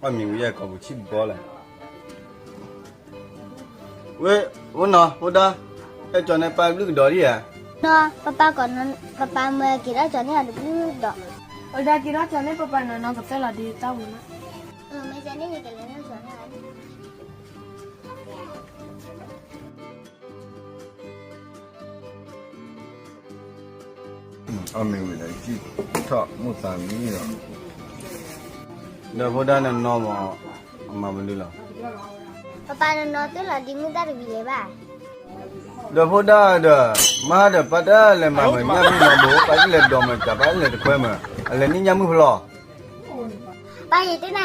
အီၣ်မ့ၤဝံၤယဲၢ်ကိာ်ပူၤဆံၣ်ဘီလၢ်, ဝဲ, ဝဲနီၤ ဖိဒါ, အဲၣ်ကၠီန့ၣ်ပၢ်ဘျုးကဒီးဒံးဧါ, နီၤ ပၢ်ပၢ်ကိး, ပၢ်ပၢ်မၢက့ၤထီၣ်ကၠီန့ၣ်အတဘျုးဒီး, ဝဲဒါက့ၤထီၣ်ကၠီန့ၣ် ပၢ်ပၢ်နီၤနီၤကသဲလီၤဒ်တၢ်ဝူၤနီၤ, မ့ၢ်ကန့ၣ်ယကလဲၤထီၣ်ကၠီန့ၣ် အီၣ်မ့ၤဝံၤဒီး ထီၣ်မိၢ်သးမံလီၤ, ဒီးဖိဒါနနီၤမး, အမၤမနုၤလီၤ, ပၢ်ပၢ်နနီၤတ့ၢ်လီၤဒ်မုၢ်သၣ်တဝံၤလၢၤဘၣ်, ဒီးဖိဒါဒီး, မဟါဒီးပၢ်တလဲၤမၤမုာ်ညၣ်မုၣ်နီတဘိ, ပၢ်တလဲၤဒိးမုာ်တၢ် ပၢ်တလဲၤတခွဲမုာ်, အလဲၤန့ၢ်ညၣ်မုၣ်ဖဲလဲၣ် ပၢ်ယတဲနၤ,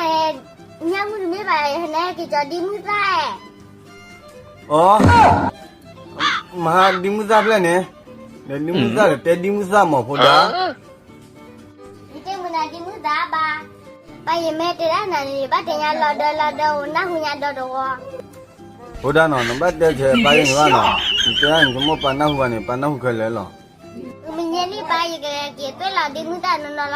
ညၣ်မုၣ်တမ့ၢ်ဘၣ် ဟဲနဲက့ၤကၠီဒ်မုၢ်သၣ်, အိ, မဟါဒ်မုၢ်သၣ်ဖျဲၣ်န့ၣ်, ဒီးဒ်မုၢ်သၣ်ဒီးတဲဒ်မုၢ်သၣ်မးဖိဒါ, ယတဲမုာ်နၤဒ်မုၢ်သၣ်ဘၣ်, ပၢ်ယမ့ၢ်တဲဒၣ်နၤန့ၣ် ယဘၣ်တဲညါလီၤဒၢလီၤဒၢ အိၣ်နၢ်ဟူညါဒီတဂီၤ, ဖိဒါနီၤ နဘၣ်တဲဆဲးပၢ်ယဲန့ၣ်ဘၣ်နီၤ, နတဲဒၣ်န့ၣ် ယမိၢ်ပၢ်နၢ်ဟူဘၣ်န့ၣ် ပၢ်နၢ်ဟူခဲလၢာ်လီၤ မ့ၢ်ညဲလံပၢ်ယကက့ၤသွဲၣ်လီၤဒ်မုၢ်သၣ်နီၢ်နီၢ်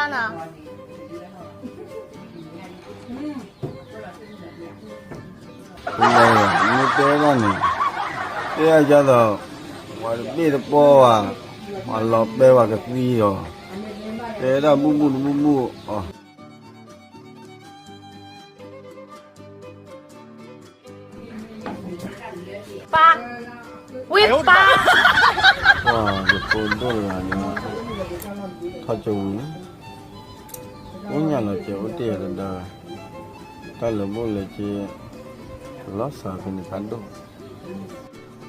လီၤနီၤ, မ့ၢ်တဲဘၣ်န့ၣ်, တဲအကၢ်သိး, ပှၤတဘ့ၣ်တပီၢ်ဘၣ်, ပှၤလီၤပဲပှၤကသံဒီး, တဲဒၣ်ဘူၣ်ဘူၣ်တဘူၣ်ဘူၣ်အီၤ ပၢ်, ဝ့ၢ်ပၢ်, ပှၤယဖိဒိၣ်တဂၤန့ၣ်, ထီၣ်ကၠိဝံၤ, အိၣ်ညၣ်လီၤကဲအိၣ်တ့ၢ်ယၤတဒါ, တၢ်လၢာ်ဘိၣ်လၢာ်က့, လီၤစှၤဖဲန့ၣ်ဖးဒိၣ်,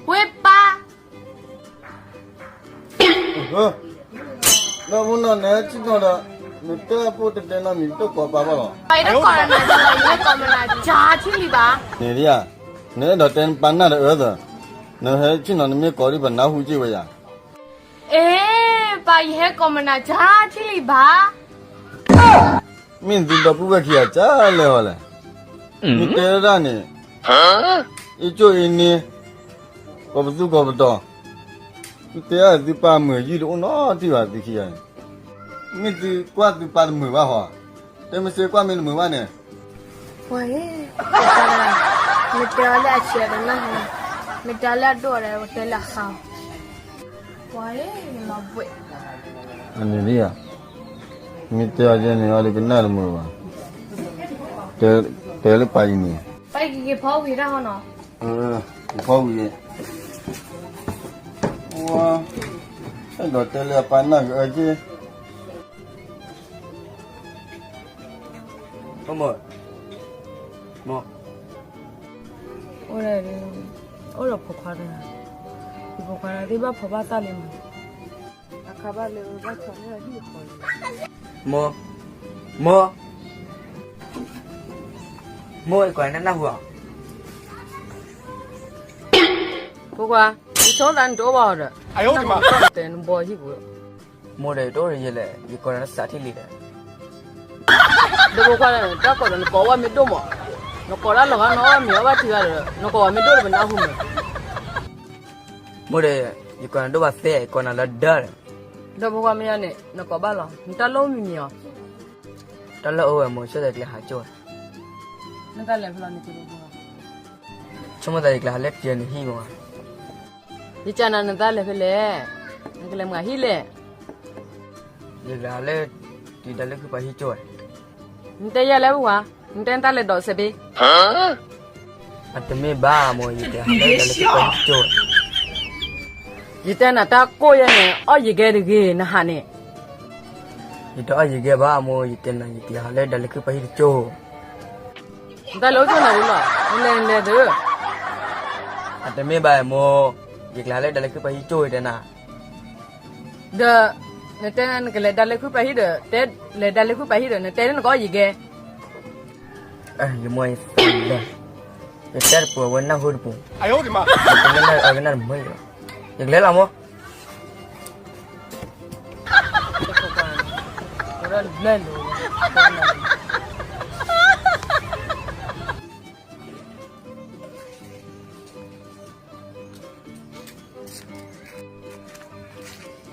ဝ့ၢ်ပၢ် ဒီးမနီၤန့ၣ် ဆ့ၣ်နီၤဒီး, နတဲအဖိတတဲနီတမံၤ တကိးပၢ်ဘၣ်လီၤ, ပၢ်ယတကိးနၤ, ယဟဲကိးမနၤ ကၢထံလံဘၣ်, န့ၣ်ဒ်ယၤ, နအဲၣ်ဒိးတဲပၢ်နၢ်တအၢသၢ, နဟဲဆ့ၣ်နီၤနမ့ၢ်ကိးဒံးပနၢ်ဟူက့ၢ်ဝဲယၤ, အ့, ပၢ်ယဟဲကိးမနၤ ကၢထံလံဘၣ် မ့ၢ်သုဒီပုၢ်ဝဲၢ်ခံဂၤကလဲၤဝဲလဲၣ်, မ့ၢ်တဲဒၣ်န့ၣ်, အ့ကၠိၣ်အ့န့ၣ်, ကိးပသူကိးပတီၤ, သုတဲအသုပၢ်မုာ်ယုၢ်တအိၣ်နီတံၢ်ဘၣ်သုခံဂၤန့ၣ်, မ့ၢ်သုကွၢ်သုပၢ်တမုာ်ဘၣ်ဟီ, တဲမ့ၢ်စ့ကွၢ်မ့ၢ်တမုာ်ဘၣ်န့ၣ်, ပှၤအံၤ, မ့ၢ်တဲအီၤလၢအဆံးဒီးနၢ်ဟူ, မ့ၢ်တဲအီၤလၢအဒိၣ်ဒီး ပတဲလၢအဃါ ပှၤအံၤ, လီၤဘှံး, အန့ၣ်ဒ်ယၤ, မ့ၢ်တဲအီၤယဲန့ၣ်အီၤဒီးကနၣ်တမုာ်ဘၣ်, တဲလၢပၢ်အံၤန့ၣ်, ပၢ်အံၤကက့ၤဖီဝံၤဒၣ်ဟီနီၤ, ကဖီဝံၤ, အဲၣ်ဒိးတဲလၢအပၢ်နၢ်ကအၢက့ၢ် အိၣ်ဒီးဖိခွါတဂၤ, ယဖိခွါတဂၤသ့ၣ်ဘၣ်ဖီဘၣ်သၣ်လံမး, အခါဘၣ်လၢဘၣ်ဆီၣ်န့ၢ်အဟံၣ်အဃီလံ, မိၢ်, မိၢ်, မိၢ် ယကိးနၤနၢ်ဟူဧါ, ဖိခွါ, ယဆိကမိၣ်သးနတအိၣ်ဘၣ်ဒီး, တဲနဘီဟံၣ်ပူၤ မိၢ်ဒီးယတအိၣ်ဒီးယဲလဲၣ်, ယကိးနၤလၢစးထံၣ်လံဒီး, ဒီးဖိခွါ, တၢ်ကိးဒီးနကိးဝဲမ့ၢ်ဒိၣ်မး, နကိးတၢ်လီၤဂာ်နီၢ်အီၣ်မ့ၤအီၣ်ဘၣ်ထံဂၤဒီး နကိးဝဲမ့ၢ်ဒိၣ်ဒီးပနၢ်ဟူမး, မိၢ်ဒီး, ယကိးနၤဒိၣ်ဘၣ်သ့, ယကိးနၤလၢဒၢဒီး, ဒီးဖိခွါမ့ၢ်ယါန့ၣ် နကိးဘၣ်လီၤ, နတၢ်လီၢ်အိၣ်မံၤမံၤအီၤ, တၢ်လီၢ်အိၣ်ဝဲမိၢ် ဆိကမိၣ်သးယကလဲၤဟးကၠိဝဲ, နတၢ်လဲၤဖဲလဲၣ်န့ၣ်, ဆိကမိၣ်သးယကလဲၤဟးလၢတံၤနဟံၣ်မး ယကနၤနတၢ်လဲၤဖဲလဲၣ်, နကလဲၤမၤဟံၣ်လဲၣ်, ယကလဲၤဟးလၢတံၤဒါလၢခုပှၤဟံၣ်ကၠိဝဲ, နတဲယၤလဲၣ်ပှၤ, နတဲနတၢ်လဲၤဒိးစဲးဘ့ၣ်, အတမ့ၢ်ဘၣ်မိၢ် ယကဟးလၢတံၤဒါလၢခုပှၤဟံၣ်ကၠိဝဲ, ယတဲနၤတၢ်ကိၢ်ယဲန့ၣ် အီၣ်ယကဲတဂ့ၤ နဟးန့ၣ်, ယတအီၣ်ယကဲဘၣ်မိၢ် ယတဲနၤ ယကလဲၤဟးလၢတံၤဒါလၢခုပှၤဟံၣ်ကၠိ နတၢ်လဲၤအိၣ်ကၠိနၤဝံၤလီၤ, နလဲၤနလဲၤသု, အတမ့ၢ်ဘၣ်မိၢ်, ယကလဲၤဟးလၢတံၤဒါလၢခုပှၤဟံၣ်ကၠိတဲနၤ, ဒီး, နတဲနကလဲၤဒါလၢခုပှၤဟံၣ်ဒီး, လဲၤဒါလၢခုပှၤဟံၣ်ဒီး နတဲလၢနကအီၣ်ယကဲ, ယမိၢ်, ယတဲတပူၤဝဲနၢ်ဟူတပူၤ, ယကနၣ်တမုာ်, ယကလဲၤလီၤမိၢ်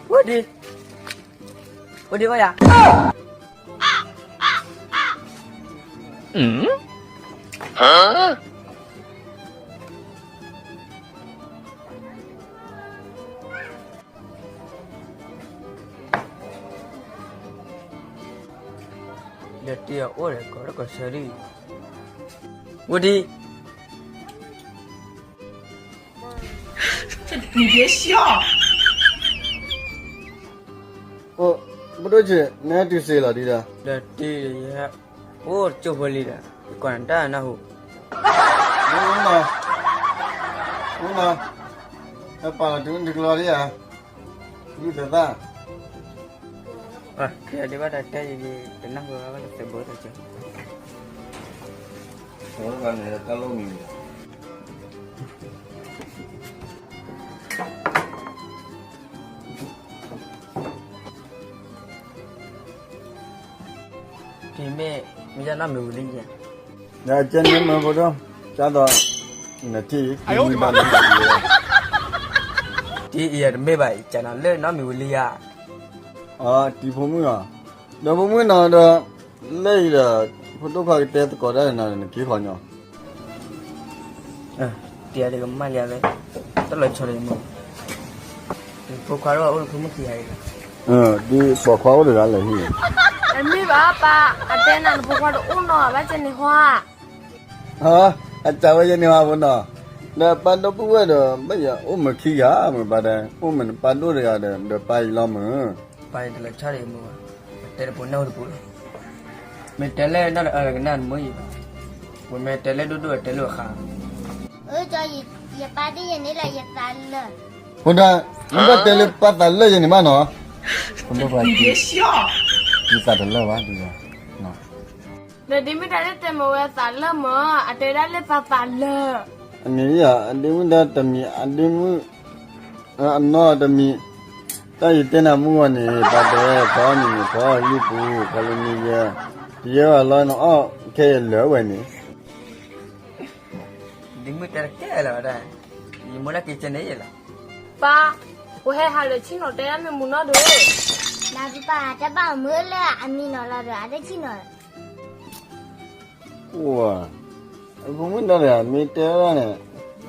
အိၣ်ဒံး, အိၣ်ဒံးဘၣ်ယၤ, ဒီးတံၤအအိၣ်ဒီး ကီးတကီၢ်ဆၢဒံး, ဝံၤဒံး, အိၣ်, ပဒိၣ်ဆံး နဟဲတုၤစ့ၢ်လီၤဒံးဒီး, ဒီးတံၤယဟဲ, အိၣ်တကၠိၢ်ဖိလံဒီး ယကွၢ်နတၢ်နၢ်ဟူ, အိၣ်နီၤ, အိၣ်နီၤ, ဟဲပာ်လီၤတုၤနုၤတကလီဒံးဧါ, ဂုၢ်သသၣ် ဒ်ဘၣ်တၢ်တဲယံၤ တနၢ်ဟူဘၣ်တသ့ဘၣ်တက့ၢ်, န့ၣ်တၢ်လိၣ်မံၤ, တံၤမ့ၢ်မ့ၢ်ယနီတမံၤဝံၤလံယဲ, ယကဲန့ၣ်မ့ၢ်ဖိဒိၣ်, ကၢ်သိး, နထံၣ်, တံၤအံၤတမ့ၢ်ဘၣ် ယကနၤလၢနီတမံၤဝံၤလံယၤ, တံၤဖိမုၣ်လီၤ, ဒီးဖိမုၣ်နီၤဒီး, လၢအံၤဒီး, ဖိဒိၣ်ခွါကတဲသကိးတၢ်ဒီးနၤဒီး နက့ၤဃီညီ တံၤတကမၣ်လၢဝဲ, တၢ်လီၤဆီဒီးမ့ၢ်, ဖိခွါအိၣ်ဒီးဖိမုၣ်ခံဂၤအံၤ, ဒ်ပိာ်ခွါအိၣ်တဂၤလၢာ်ဟံၣ်, တမ့ၢ်ဘၣ်ပၢ်, အတဲနၤနဖိခွါတအိၣ်နီၤဘၣ်ကဲန့ၣ်ဟါ, အစးဝဲယဲန့ၣ်ဟါဖိနီၤ, ဒီးပၢ်ဒီပုၢ်ဝဲၢ်ဒီး ဘၣ်ယအိၣ်မုာ်ခံဂၤမုာ်ပၢ်ဒီး အိၣ်မုာ်နပၢ်ဒိၣ်တဂၤဒီး ဒီးပၢ်အံၤလီၤမုာ် ပၢ်အံၤတလီၤဆီဒီးမုာ်ဘၣ်, တဲတပူၤနၢ်ဟူတပူၤလီၤ, မ့ၢ်တဲလၢနီၢ်တအၢကနၣ်နမုာ်ယံၤဘၣ်, ပမ့ၢ်တဲလၢဒိၣ်ဒိၣ်အတဲလၢအဃါ, ယပၢ်ဒ်ယဲန့ၣ်လၢယသးလၢာ်, ဖိဒၣ်, မ့ၢ်ဘၣ်တဲလၢပၢ်သးလၢာ်ယဲန့ၣ်ဘၣ်နီၤ, ယသးတလၢာ်ဘၣ်ဒ်ယဲ, ဒီးဒ်မ့ၢ်တၢ်လၢတဲမ့ၢ်ဝဲသးလၢာ်မ့ၢ် အတဲဒၣ်လၢပၢ်သးလၢာ်, အန့ၣ်ယၤ အဒ့မုၣ်ဒီးတမံၤ အဒ့မုၣ် အနီၢ်တမံၤ, တၢ်ယတဲနၤမုၢ်ဂီၤန့ၣ် ပၢ်တဲ ဖီအီၣ်မ့ၤန့ၣ် ဖီအီၣ်လံပူၤ ခီလၢမံယဲ, တယဲၢ်ဘၣ်လီၤနအီၣ်ခဲယဲၢ်လၢာ်ဝဲန့ၣ်, ဒ့မုၣ်တဲတကဲလၢာ်ဝဲဒၣ်, ယမိၢ်လၢက့ၤကဲန့ၣ်ယဲၢ်လီၤ, ပၢ်, ပဟဲဟးလၢဆ့ၣ်နီၤတဲဒၣ်မ့ၢ်မူနီၢ်ဒီး, နပၢ်တဘၣ်မုာ်လၢအမံနီၤလီၤဒီး အတဆ့ၣ်နီၤ အိၣ်, အဖိမုၣ်ဒီး မ့ၢ်တဲဝဲဒၣ်န့ၣ်,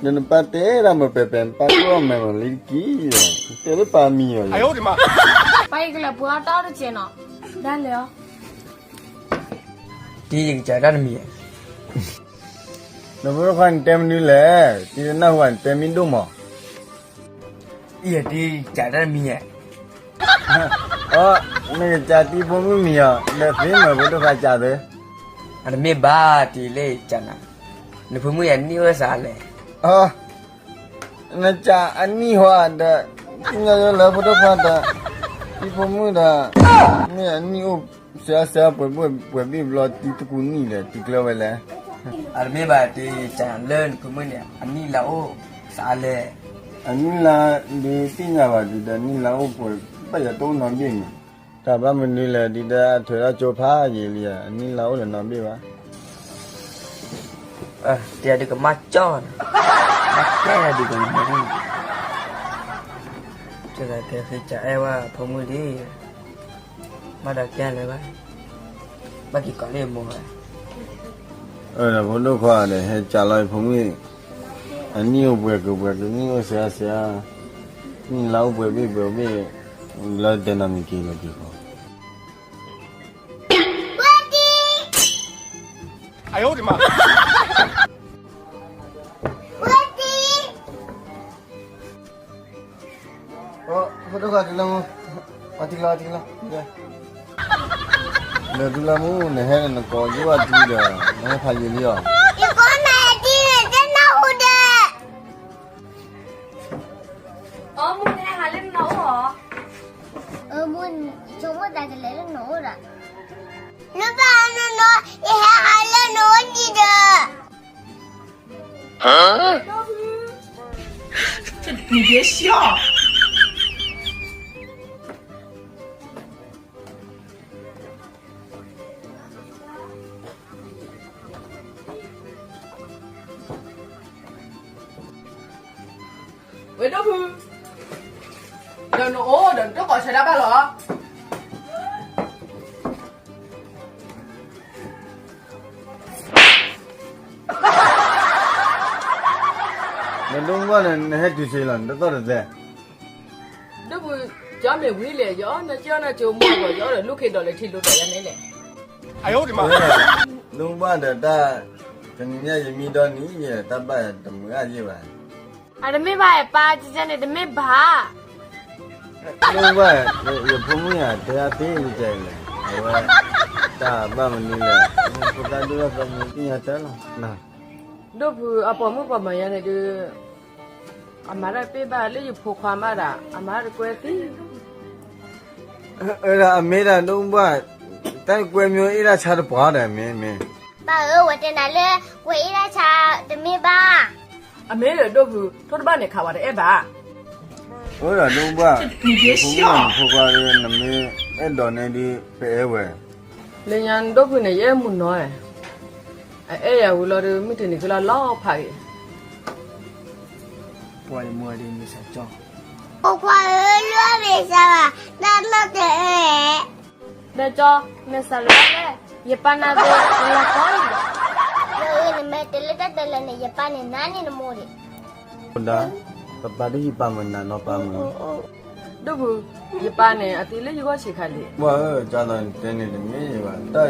ဒီးနပၢ်တဲဒၣ်မ့ၢ်ပဲာ်ပဲာ် နပၢ်ကျိၣ်အီၣ်မဲာ်လီၤလံတက့ၢ်, တဲလၢပၢ်မံၤအီၤ, ပၢ်ယကလဲၤပှ့ၤအီၣ်တၢ်အီၣ်တစဲးနီၤ, ဒၣ်လဲာ်အီၤ, တံၤယကစးတၢ်တမံၤ, နဖိဒိၣ်ခွါနတဲမနုၤလဲၣ်, တံၤတနၢ်ဟူဘၣ်နတဲမ့ၢ်ဒိၣ်မး ယတံၤကးတၢ်တမံၤဧါ, အ, နကစးတံၤဖိမုၣ်မံၤအီၤ ဒီးသ့မ့ၢ်ဖိဒိၣ်ခွါစးသ့, အတမ့ၢ်ဘၣ်တံၤလၢကးနၤ, နဖိမုၣ်အနံၣ်အိၣ်စးလဲၣ်, အ, နစးအနံၣ်ဟီဒီး, သ့ၣ်ညါလၢဖိဒိၣ်ခွါဒီး, တံၤဖိမုၣ်ဒီး, မ့ၢ်အနံၣ်အိၣ်စဲစဲပှဲၤဘ့ၣ်ပှဲၤဘ့ၣ်ဘျီတံၤတကူနံၣ်ဒီး တံၤကျၢၤဝဲလဲၣ်, အတမ့ၢ်ဘၣ်တံၤကးလၢနဖိမုၣ်န့ၣ် အနံၣ်လါအိၣ်စးလဲၣ်, အနံၣ်လါဒ်သ့ၣ်ညါဘၣ်ဒ်ဒီး နံၣ်လါအိၣ်ပှဲၤဘၣ်ယၤတအိၣ်နီတဘ့ၣ်န့ၣ်, တၢ်ဘၣ်မနုၤလဲၣ်ဒ်ဒီးအထွဲဒီးကၠိဖးယံာ်လံဧါ, အနံၣ်လါအိၣ်လၢနီတဘ့ၣ်ဘၣ် တံၤဒုးကမၣ်ကၠီၣ်, ဘၣ်တဲဒၣ်ဒုးကမၣ်, ကဲဃ့ကးအဲၣ်ဝဲဖိမုၣ်ဒ်, ဘၣ်ဒီးကဲလၢၤဘၣ်, ဘၣ်က့ၤကိးလၢယမိၢ်ဝဲ, ဒီးဖိဒိၣ်ခွါဒီး ဟဲကးလီၤယဖိမုၣ်, အနံၣ်အိၣ်ပှဲၤကပှဲၤကနံၣ်အိၣ်စှၤစှၤ, နံၣ်လါအိၣ်ပှဲၤဘ့ၣ်ပှဲၤဘ့ၣ်, လၢတဲနီတမံၤက့ၤလၢက့ၤဃီ ဖိဒိၣ်ခွါတုၤလၢမူ, တုၤလၢမူ, နဟဲနကိးယိၣ်အတံၤဒီး နဟဲဖးယံာ်လံအီၤ, ယကိးနၤတံၤန့ၣ် တနၢ်ဟူဒီး အမူနဟဲဟးလၢနအိၣ်ဧါ, အမူ, ဆိကမိၣ်သးကလဲၤလၢနအိၣ်ဒီး, နဘၣ်နနီၤ ယဟဲဟးလၢနအိၣ်ဒံးဒီး ဝဲဒိၣ်ဖု, ဒီးနအိၣ်ဒီးနတကိးဆၢဒၣ်ဘၣ်လီၤ. ဒိၣ်မူဘၣ်န့ၣ် နဟဲတုၤဆံးလီၤ နတသီၣ်တသဲ. ဒိၣ်ဖု, ကၠီမ့ၢ်ဝံၤလဲၣ်, ယအီၣ်နကၠီနကၠိမီၢ်ဂီၤ, ယအီၣ်ဒီးလူၢ်ခ့ဒီးလၢထံလိတၢ်ယါန့ၣ်လဲၣ်. ဒိၣ်မူဘၣ်ဒီးတၢ်, တနံၤညါယမံဒီနံၤယဲ တၢ်ဘၣ်တမုာ်အါယဲဘၣ်. အတမ့ၢ်ဘၣ်အပၢ်, ကန့ၣ်တမ့ၢ်ဘၣ်. ဒိၣ်မူဘၣ်, ယဖိမုၣ်ယၤတဲအါသ့ယကဲလဲၣ်, အဝဲ, တၢ်ဘၣ်မနုၤလဲၣ်, ဖိသၣ်ဒိၣ်ထီၣ်သီမုၢ်သ့ၣ်ညါတၢ်လီၤ. ဒိၣ်ဖု, အပိာ်မုၣ်ပိာ်မၢၤယါန့ၣ်ဒုး, အမၤတၢ်တပ့ၢ်ဘၣ်လၢယဖိခွါမးဒၣ်, အမၤတၢ်တကွဲသံ. အၢဒၣ်အမ့ၢ်ဒၣ်ဒိၣ်မူဘၣ်, တၢ်ကွဲမ့ၢ်အ့ၣ်ဒၣ်ဆါတပှၢ်ဒီးမ့ၢ်မ့ၢ်. ပၢ်ဧၢ, ဝဲတဲနၤလၢကွဲအ့ၣ်ဒၣ်ဆါတမ့ၢ်ဘၣ်. အမ့ၢ်ဒီးဒိၣ်ဖု, ထိၣ်တဘၣ်န့ၣ်ခးဝဲတအဲၣ်ဘၣ်. အၢဒၣ်ဒိၣ်မူဘၣ်, ယဖိမုၣ်ဖိခွါဒုး နမ့ၢ်အဲၣ်ဒိးန့ၢ်ဒုး ပအဲၣ်ဝဲ. လၢညါဒိၣ်ဖုန့ၣ် ယအဲၣ်မုၢ်နီၤ, အအဲၣ်ယၤဝံၤလီၤဒီး မုၢ်တနံၤကလီၤလီၤဖးဂ့ၤ. ပှၤယမိၢ်ဒ်မ့ၢ်စၢ်ကၠီ, ဖိခွါဧၢ, လွံၢ်မ့ၢ်စၢ်ဘၣ်, တၢ်နီၢ်တအၢဧဲ. ဒီးကၠီ, မ့ၢ်စၢ်လၢလဲၣ်, ယပၢ်နၤသ့ၣ်လၢကီၢ်အံၤ. ယအၢ နမ့ၢ်တဲလၢတၢ်တဲလၢန့ၣ် ယပၢ်န့ၣ်နၤန့ၣ်နမိၢ်ဒံး. အိၣ်ဒၣ်, ပပၢ်ဒ်ယပၢ်မုၢ်နၤနီၤပၢ်မုၢ်. ဒိၣ်ဖု, ယပၢ်န့ၣ် အသံလၢယဂီၢ်ဆံးခါလံ. ပှၤဧၢ, ကၢ်လီၤနတဲန့ၣ်တမ့ၢ်ဘၣ်, တၢ်အံၤ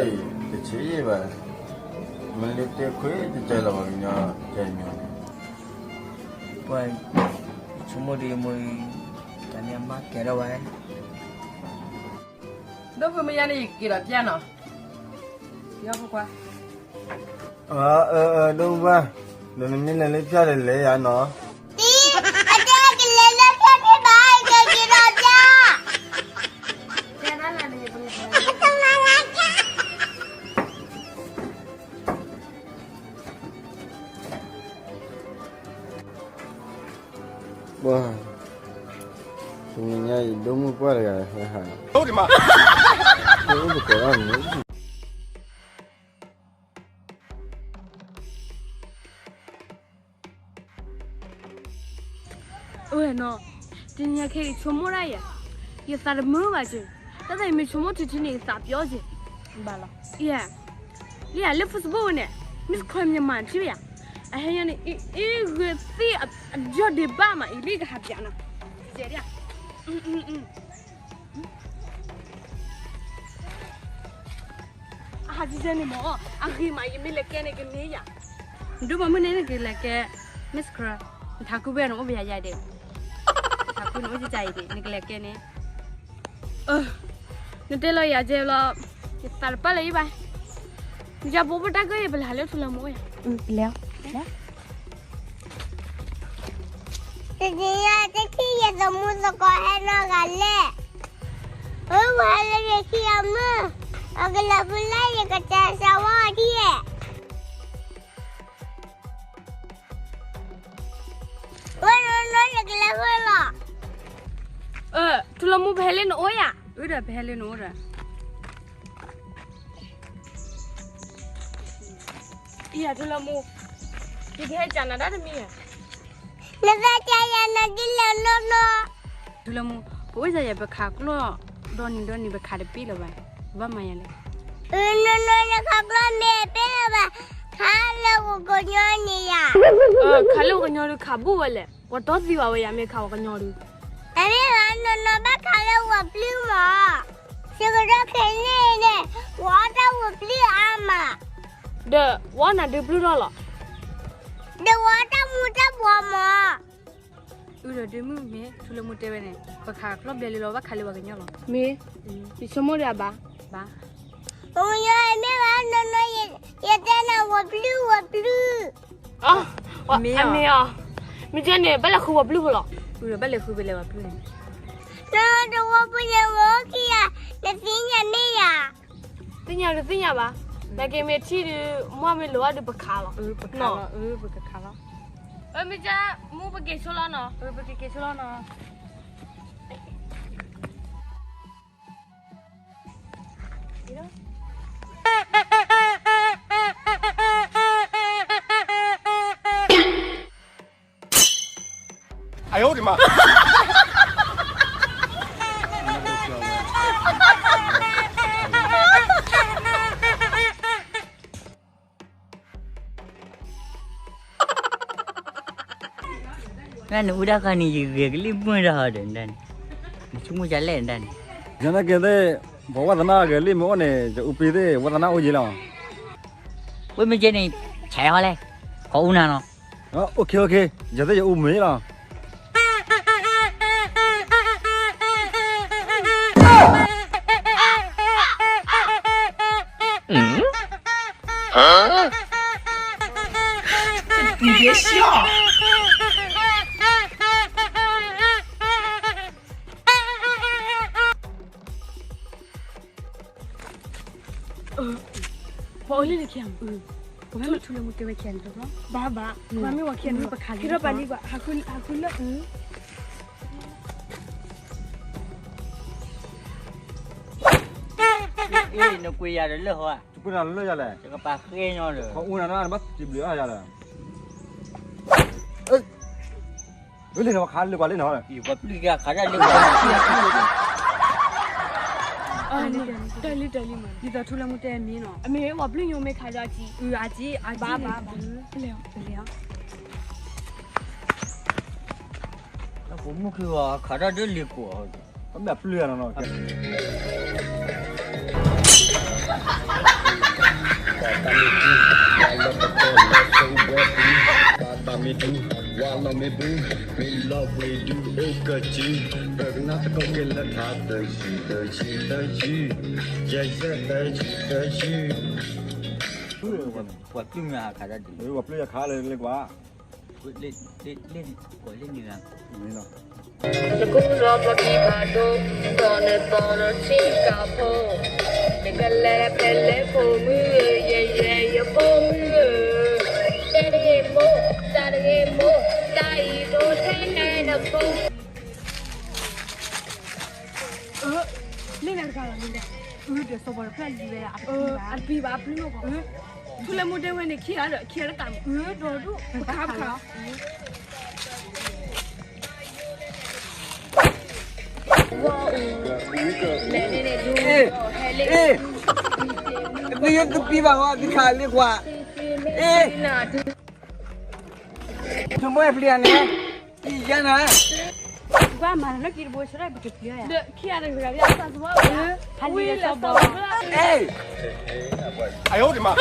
တဆံးယဲဘၣ်, မ့ၢ်လၢတဲခွဲးတကဲလီၤပှၤကညီ, ကဲညီန့ၣ်. ပှၤ, ယဆိကမိၣ်ဒီးယမိၢ်အံၤ, တၢ်န့ၣ်အမါကဲၤထီၣ်ဝဲ. ဒိၣ်ဖုမ့ၢ်ယါန့ၣ် ယက့ၤဒီးပျၢ်နီၤ, ယဖိခွါ. အၢ, ဒိၣ်မူဘၣ်, ဒီးနမ့ၢ်လဲၤလၢပျၢ်ဒီးလဲၤယၤနီၤ. အတဲကလဲၤလၢပျၢ်န့ၣ်ဘၣ်, ယကက့ၤဒီးပျၢ်. ပှၤ, တနံၤညါအံၤ ဒိၣ်မုၢ်ပှၢ်တဂၤဟဲဟး, အိၣ်တကိးဒၣ်မ့ၢ်. အိၣ်နီၤ, တနံၤညါခဲအံၤဆိကမိၣ်ဒၣ်ယၤ, ယသးတမုာ်ဘၣ်က့ၤ, တၢ်သးယမ့ၢ်ဆိကမိၣ်ထံထံန့ၣ် ယသးပျီက့ၤ. ဘၣ်လီၤ, ယၤ, လၢယၤလၢ Facebook န့ၣ်, Miss Crown Myanmar ထံၣ်ဘၣ်ယၤ, အဟဲညါန့ၣ် အ့ၣ်ဂ့ၤသ့ၣ်အယီၢ်ဒံးဘၣ်မး အံၤလံကဟးပၠးနီၤ, ယဲဒၣ် အဟးကဲန့ၣ်မၢ်, အဂ့ၤမး ယမ့ၢ်လဲၤကဲန့ၣ်ကမ့ၢ်ယၤ, ဒိၣ်မးမုၢ်န့ၣ်နကလဲၤကဲ, Miss Crown, နထးခုဖဲနအိၣ်ပယၤယါဒဲး, နထးခုနအိၣ်ကကါအံၤဒဲး နကလဲၤကဲန့ၣ်, နတဲလီၤယၤကဲလီၤ, ယသးတပာ်လၢၤယဘၣ်, နယၤပအိၣ်ပတၢ်ကၢၢ်ယၤ ပလဲၤဟးလၢထူလၢမူယၤ, လဲၤ တနံၤညါတထံၣ်ယသမူသကိးဟဲနီတဂၤလဲၣ်, အဝဲလၢယခံအမုၢ်, အကလၢၤဖုလၢယကစၢ်စၢ်ဝါအီၤဒ်ယဲၢ်, ဝဲနီၢ်နီၢ်ယကလဲၤဃုလီၤ, ထူလၢမူ ပဟဲလၢနအိၣ်ယၤ, အၢဒီးပဟဲလၢနအိၣ်ဒီး အံၤယၤထူလၢမူ, ယကဟဲကနၤဒါတမံၤဧါ, နသးကယၤနၤဒ်လဲၣ်နီၢ်နီၢ်, ထူလၢမူ, ပအိၣ်စၢ်ယၤပခးကျီၢ်, ဒီနံၤဒီနံၤပခးတပ့ၢ်လၢၤဘၣ်, ဘၣ်မၤယၤလဲၣ်, အၢနီၢ်နီၢ် နခးကျီၢ်မ့ၢ်တပ့ၢ်လၢၤဘၣ်, ခးလၢပှၤကညီန့ၣ်ယၤ, ခးလၢပှၤကညီဒုးခးဘူးဝဲလဲၣ်, ပှၤတီသံဘၣ်ဝဲယၤမ့ၢ်ခးပှၤကညီဒုး, အမ့ၢ်ဘၣ်နီၢ်နီၢ် ဘၣ်ခးလၢပှၤပျုၢ်မး, စကတီၢ်ခဲအံၤန့ၣ်, ပှၤအီၣ်တၢ်ဝဲပျုၢ်အါမး, ဒီးပှၤအီၣ်နၤဒုးပျုၢ်ထီၣ်လီၤ, ဒီးပှၤအီၣ်တၢ်မူတၢ်ဘှီမး, အၢဒီးဒုးမုၢ်မ့ၢ် ထူလၢမူတဲဝဲန့ၣ် ပခးကျီၢ်ဘျဲလံလီၤ ဘၣ်ခးလၢပှၤကညီလီၤ, မ့ၢ်, ယဆိကမိၣ်ဒီးအဘၣ်, ဘၣ်, ပှၤကညီမ့ၢ်ဘၣ်နီၢ်နီၢ်, ယတဲနၤဝဲပျုၢ်ဝဲပျုၢ် မ့ၢ်အီၤ, မ့ၢ်ကဲန့ၣ် ဘၣ်လဲၤဃုပှၤပျုၢ်ဖိလီၤ, အၢ ဘၣ်လဲၤဃုပလဲၤပှၤပျုၢ်န့ၣ်, နတဝဲပူၤန့ၣ် ဝဲအိၣ်ခံဂၤ, နသ့ၣ်ညါမ့ၢ်ယၤ, သ့ၣ်ညါတသ့ၣ်ညါဘၣ်, နာ်က့မ့ၢ်ထံၣ်ဒုး မ့ၢ်မ့ၢ်လိာ်ဘၣ်ဒုးပခးလီၤ, ပခးလီၤ, ပကခးလီၤ, မ့ၢ်ကဲမူပက့ၤဆိလီၤနီၤ, ပက့ၤက့ၤဆိလီၤနီၤ. 哎呦我的妈！ နနအူတၢ်ဃါန့ၣ် ယဂဲၤကလံၣ်မုၢ်တၢ်ဟီဒီးနဒၣ်န့ၣ်, နဆိကမိၣ်ကလဲၣ်နဒၣ်န့ၣ်, ယနာ်က့သ့ၣ်, ပှၤဝါသနာဂဲၤကလံၣ်မ့ၢ်အိၣ်န့ၣ် ယအူပံသ့ၣ် ဝါသနာအိၣ်ယံၤလီၤ. ဝ့ၢ်မ့ၢ်ကဲန့ၣ်, ဆဲးဟီလဲၣ်, ခီအူနၤနီၤ. ယသ့ၣ်ယအူမ့ၢ်လီၤ. ပှၤအိၣ်လၢန့ၣ် ခံဂၤမး, ပမ့ၢ်ထူလၢမူတဲဝဲခံဂၤန့ၣ်တဘျီ, ဘၣ်ဘၣ်, ပမ့ၢ်ဝဲခံဂၤန့ၣ် ပခးလံ, ခံထီၣ်ပာ်လံကွၢ်, ဟးဃုလၢ, နကွံာ်ယၤဒီးလၢဟီဧါ, ကွံာ်နၤလၢယၤလဲၣ်, ယကပာ်ဃဲညီဒီး, ခီအူနၤနီၤ နဘၣ်စံးဘျုးအါယၤလၢ ဝဲလဲၤနၤခးလၢကွၢ်လၢနၤ, ပှၤပျုၢ်ကခးတၢ်လၢကွၢ်, တၢ်လံတၢ်လံမး, ဒ်သိးထူလၢမူတဲမ့ၢ်နီၤ, အမ့ၢ်ပှၤပျုၢ်ညိမ့ၢ်ခးဒီးအကံ, အကံ, ဘၣ်ဘၣ်ဘၣ်, လဲၤလဲၤ, တၢ်ပိာ်မုၣ်ခံဂၤခးတၢ်ဒ်လံကွၢ်, ပမ့ၢ်ပျုၢ်ယၤနီၤနီၤ, ပှၤပျုၢ်မ့ၢ်ခးတၢ်ဒ်, ပှၤပျုၢ်ယခးလၢလၢကွၢ်, လၢ, လၢ, လၢ, လၢ, နကူဒီးပီၢ်ခံဖးဒိၣ်, ဒီးနသီနထံကၤဖိ, နကလဲၤဖဲလဲၣ်ဖိမုၣ်ဧၢ, ယဲယဲယဖိမုၣ်ဧၢ, တဲတဂ့ၤမိၢ်, တၢ်တဂ့ၤမိၢ်, တၢ်အံၤဒိးထဲနဖိ လၢနတဂၤလီၤ, လၢ, အၢ ဒီးစီၤဘီတဖျၢၣ်လံဝဲဒၣ်, အတပံၤဘၣ်, အပျုၢ်နီၢ်ကီၢ်, ထူလၢမူတဲဝဲန့ၣ် ခံဂၤဒီး ခံဂၤလၢတၢ်, အၢ ဒီးဒူၣ်, ပခးပခးလီၤ, အ့, အ့, သုတပံၤဘၣ်ဟီ, သုခးလၢကွၢ်, အ့, သုမိၢ်အဲၣ်ပျံၤန့ၣ်, ယၤနၤ, ကွၢ်မၤလီၤနက့တဘိဆၢထၢၣ်ပတပျံၤယၤ, ခံဂၤတဂၤ, ဟဲလံလၢစီၤဘီ, အ့, အယိဒမး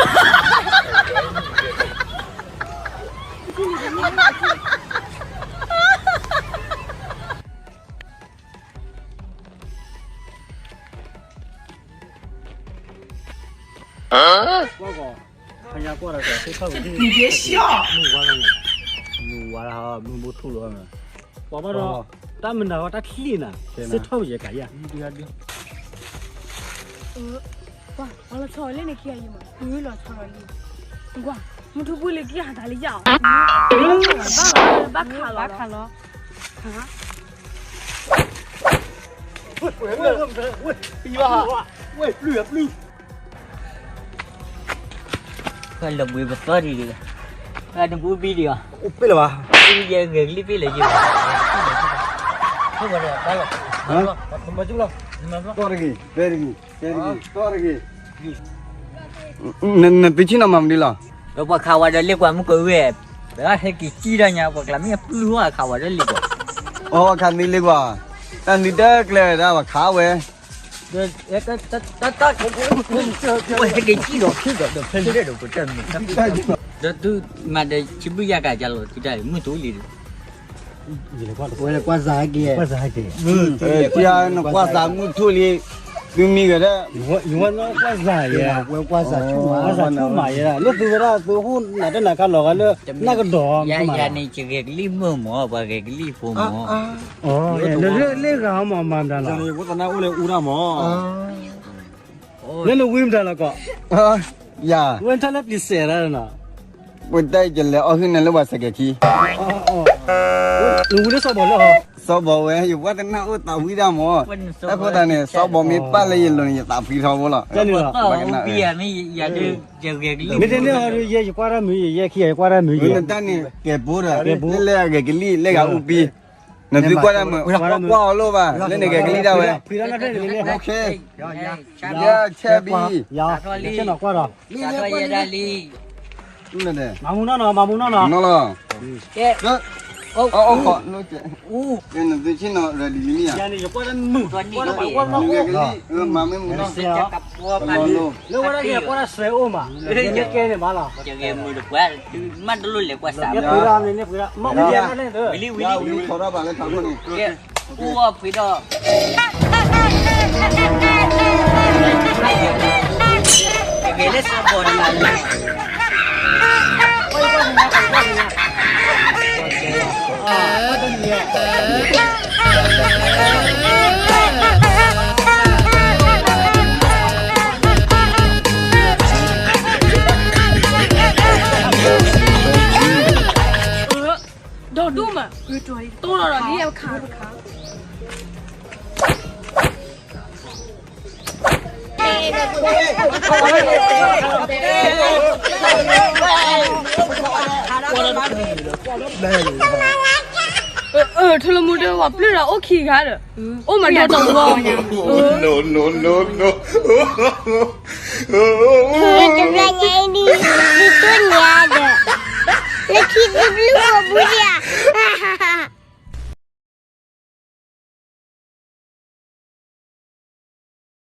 ကွၢ်ကီး, ဖညါကွၢ်ဒီး သ့ၣ်ထီၣ်က့ၤ, မုၢ်ဝါလီၤန့ၣ်, မုၢ်ဝါလီၤ, မုၢ်ဘိထူၣ်လီၤ, ပှၤဘၣ်ဒီး, တၢ်မနုၤဝဲတၢ်ချံၣ်နၤ, သ့ၣ်ထီၣ်က့ၤယကၤယၤ, ပှၤလီၤဆီလၢန့ၣ်ခံဂၤအံၤမး, လီၤဆီလီၤလံ, ကွၢ်, မုၢ်ထူၣ်ဘှံးလံက့ၤဟးတၢ်လၢယၤအီၤ, ဘၣ်ခးလီၤ, ဘၣ်ခးလီၤ, ဝဲပျုၢ်, ဝဲပျုၢ်, လၢဘှံးပသီဒံး, နဘူးဘံဒံးအီၤ, အိၣ်ပ့ၢ်လၢၤဘၣ်, ယဲဂဲၤကလံၣ်ပ့ၢ်လၢယဲ, သီတဂ့ၤ, သီတဂ့ၤ, သီတဂ့ၤ, သီတဂ့ၤ, နသုဆ့ၣ်နီၤမၤမနုၤလီၤ, ဒီးပှၤခးဝဲဒီးလ့ကွၢ်မုၢ်ကဝဲၢ်, ဒီးဟဲက့ၤစံၣ်ဒၣ်ညါ ပှၤကျါမ့ၢ်အပျုၢ်ဟီၣ်ခးဝဲဒီးလ့ကွၢ်, အီ ခးသုလ့ကွၢ်, တၢ်နသုတကျဲၤဒၣ်ပှၤခးဝဲ ဟဲက့ၤစံၣ်ဒီး ဖဲလဲၣ်ဒီးပတၢ်မ့ၢ်, ဒီးသုမၤဒီးဆံဘုယၤကးကလီၤသုတၢ်အံၤ မုၢ်တူလံဒီး, ဝဲကွၢ်စးဟဲက့ၤ, ကွၢ်စးဟဲက့ၤ, နကွၢ်စးမုၢ်ထူၣ်လံ, သုမံၤဂ့ၤဒၣ်, ယဝဲကွၢ်စးယဲ, ကွၢ်စးဆိၣ်မး, ကွၢ်စးဆိၣ်မးယဲဒၣ်, လၢသုဝဲဒၣ်သုဟိၣ်နၤတၢ်နၤခါလီၤဂာ်လၢ, နကဒီး, ယၤန့ၣ် ယဂဲၤကလံၣ်မုၢ်မး, ပှၤဂဲၤကလံၣ်ဖိမး, လၢလ့ၣ်ဂၤမးမၤမတၤလီၤ, ယဝဲသနာ်အိၣ်လၢအူတၢ်မး, လၢနဝံမတၤလီၤကီး, ယၤ, ဝဲထီၣ်လၢပျံၤစဲးဒၣ်နီၤ, ပတၢ်အံၤကလဲၤအီၣ်ဟုၣ်နၤလၢပှၤစဲးကဲၤခံ, နဝံလၢစီၤဘီလၢဟီ, စီၤဘီဝဲ ယဝဲသနာ်အိၣ်သးဝံတၢ်မး, တၢ်ဃိသးန့ၣ် စီၤဘီမ့ၢ်ပာ်လၢယလိၤန့ၣ် ယသးဖှံထီဘိလီၤ, မ့ၢ်တန့ၢ်အီၤဒီး ယဲယကွၢ်တၢ်မုာ်ယဲ, ယဲခံဂၤယကွၢ်တၢ်မုာ်ယဲ, နတၢ်န့ၣ်ကဲၤဘိဒီး, လၢလၢအဂဲၤကလံၣ် လၢဂၤအူပံ, နသုကွၢ်တၢ်မုာ်, ကွၢ်အီၤလိၣ်ဘၣ်, လၢန့ၣ်ဂဲၤကလံၣ်ဒၣ်ဝဲ, ယဆဲးဘံ, မၤမူနီၢ်နီၢ်, မၤမူနီၢ်နီၢ်, နီၢ်လီၤ, ကဲ, အိၣ်ခိး, နသုဆ့ၣ်နီၤ ready လံဧါ, ယကွၢ်တၢ်မုာ်, နဂဲၤကလံၣ်, မၤမ့ၢ်မုာ်နီၤ, လၢဝဲဒၣ်ယကွၢ်တၢ်စဲအိၣ်မး, ယကဲန့ၣ်မးလီၤ, မ့ၢ်တလိၣ်လဲၤကွၢ်, မ့ၢ်ဝံၤလံ, ဝံၤလံ, ဝံၤလံ, ထီထီၣ်ဘၣ်လၢထီထီၣ်န့ၣ်, အိၣ်ဝဲဖှံဒီး ဒီးဒိၣ်မး, တိၢ်လီၤဒီးလံအခါ, ထလၢမူတဝၤပျၢၢ်ဒီးအိၣ်ခံဂၤဒီး, အိၣ်မးဒီးတဝီ, တဘျီညါအံၤဒ် ဒ်တိၢ်ညါဒီး, လၢခံသဘျုၣ်အိၣ်ဘုဒံးဧါ,